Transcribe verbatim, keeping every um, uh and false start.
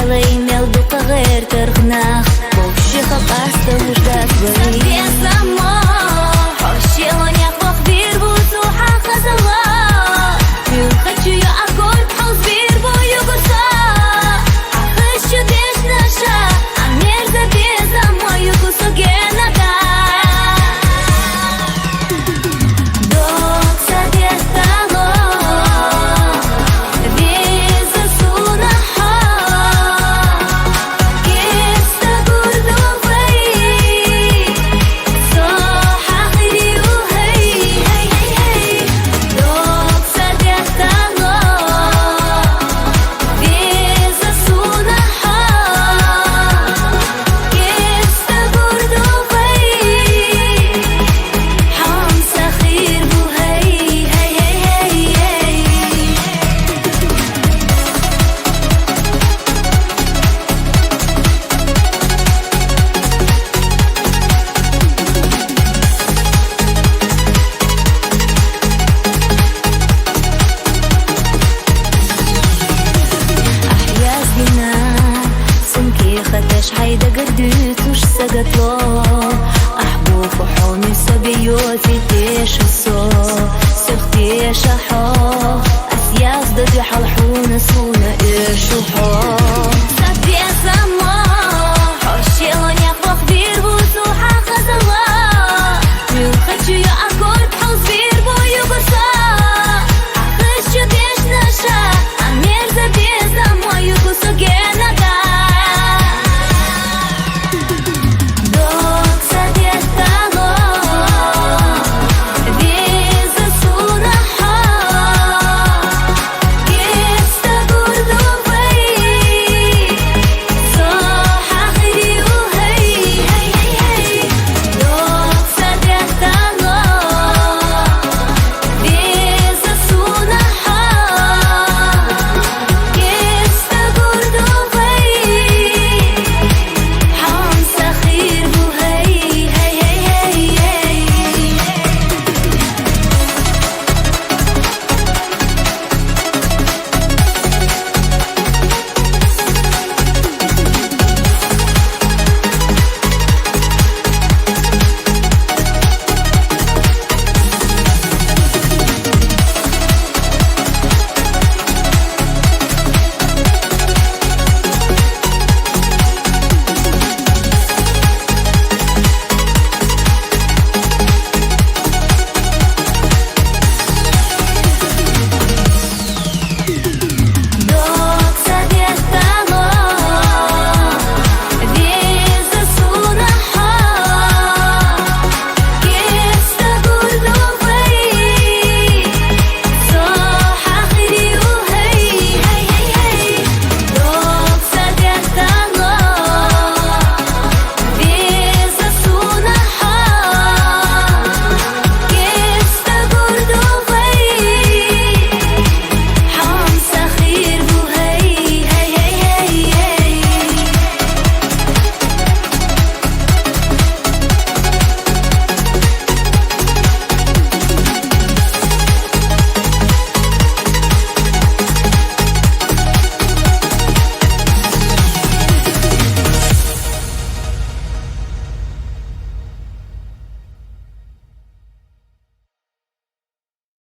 Леймел дукъа гъер тыргънах, бокши хакъаста уждат вай. Сабе само, хошело някъ вахвир бусу хахазала. Кюл хачу я агор пхал звир бо югуса. Ахыш чудеш наша, амер забе само югусу генада. Ахь яздина, сунки хаташ хайда гардуцуш сагатло. Ахь буху хьоми саби йоци тешусо, сехтеша хьо. Ас язда духьал хьуна суна эшухьо.